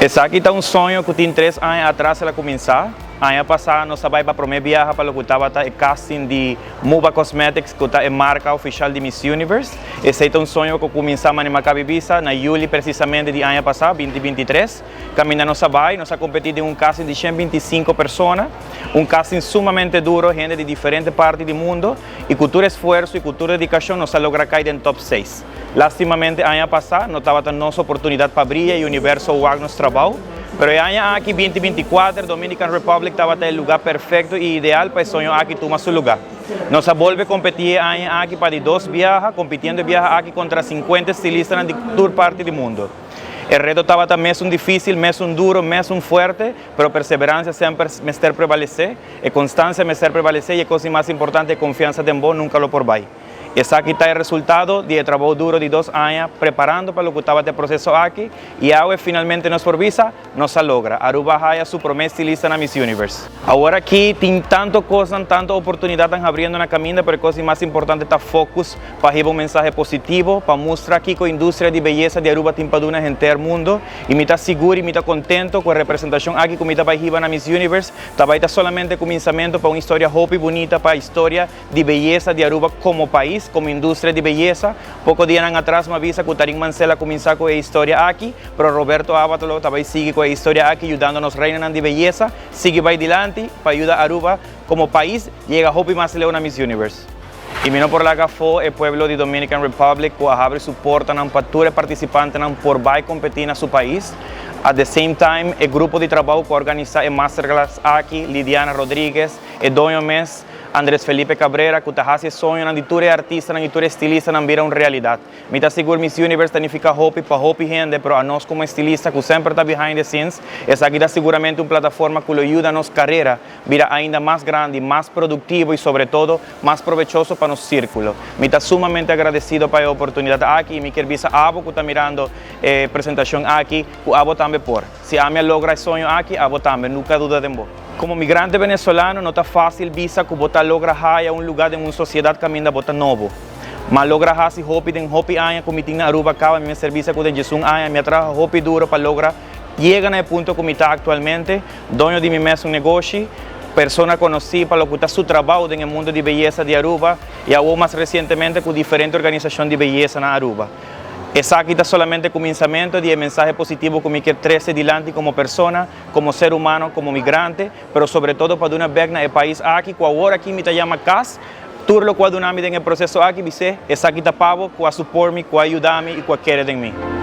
Esaki ta un soño cu tin 3 aña atras el a cuminsa. Aña pasa nos a bay pa prome biaha pa loke tabata e casting di Muba Cosmetics, cu ta e marca oficial di Miss Universe. Esey ta un soño cu a cuminsa Manimaka Bibisa na juli precisamente di aña pasa, 2023. Caminda nos a bay, nos a competi den un casting di 125 persona, un casting sumamente duro, hende di diferente parti di mundo, y cu tur esfuerso y cu tur dedicacion nos a logra cay den top 6. Lastimamente aña pasa no tabata nos oportunidad pa briya y universo wak nos trabou, pero e aña aki 2024 Dominican Republic tabata e lugar perfecto y ideal pa e soño aki tuma su lugar. Nos a bolbe competi e aña aki pa di dos biaha, compitiendo biaha aki contra 50 estilista di tur parti di mundo. E reto tabata mes un dificil, mes un duro, mes un fuerte, pero perseverancia semper mester prevalece, y constancia mester prevalece y e cos mas importante, confianza den bo nunca lo por bay. Esaki ta e resultado di trabou duro di 2 aña preparando pa loke tabata e proceso aki y awe finalmente nos por bisa, nos a logra. Aruba a haya su prome estilista na Miss Universe. Awor aki tin tanto cos, tanto oportunidad habriendo na caminda, pero e cos mas importante ta focus pa hiba un mensahe positivo, pa mustra aki cu e industria di beyesa di Aruba tin pa duna henter mundo y mi ta sigur y mi ta contento cu e representacion aki cu mi ta bay hiba na Miss Universe, ta bay ta solamente cuminsamento pa un historia hopi bunita, pa historia di beyesa di Aruba como pais, como industria di beyesa. Poco dia atras m'a bisa cu Tarin Mancela a cuminsa cu e historia aki, pero Roberto Abato tambe sigui cu e historia aki, yudando nos reina di beyesa, sigui bay dilanti pa yuda Aruba como pais yega hopi mas leu na Miss Universe. Y mi no por laga afo e pueblo di Dominican Republic cu a habri su portanan pa tur participantenan por bay competi na su pais. At the same time, e grupo di trabou cu a organisa e masterclass aki, Lidiana Rodriguez, e doño mes, Andrés Felipe Cabrera, cu ta haci soño di tur artista y tur estilista bira un realidad. Mi ta sigur Miss Universe ta significa hopi pa hopi hende, pero anos como estilista, cu semper ta behind the scenes, esaki ta siguramente un plataforma cu lo yuda nos carera bira ainda mas grandi, mas productivo y sobre todo mas provechoso pa nos circulo. Mi ta sumamente agradecido pa e oportunidad aki y mi kier bisa abo cu ta mirando e presentacion aki, cu abo tambe por. Si ami a logra e soño aki, abo tambe, nunca duda di bo. Como migrante venezolano, no ta facil bisa cu bo ta logra haya un lugar den un sociedad caminda bo ta nobo. M'a logra hasi hopi den hopi aña cu mi tin na Aruba caba, mi servicio cu den 11 aña, mi a traha hopi duro pa logra yega na e punto cu mi ta actualmente, doño di mi mes negoshi, persona conoci pa loke ta su trabou den mundo di beyesa di Aruba y awor mas recientemente cu diferente organisacion di beyesa na Aruba. Esaki ta solamente cuminsamento di mensahe positivo cu mi kier trece dilanti como persona, como ser humano, como migrante, pero sobre todo pa duna bek na e pais aki, cu awor aki mi ta yama cas, tur loke a duna mi den e proceso aki, bisa, esaki ta pa bo, cu a support mi, cu a yuda mi y cu a kere den mi.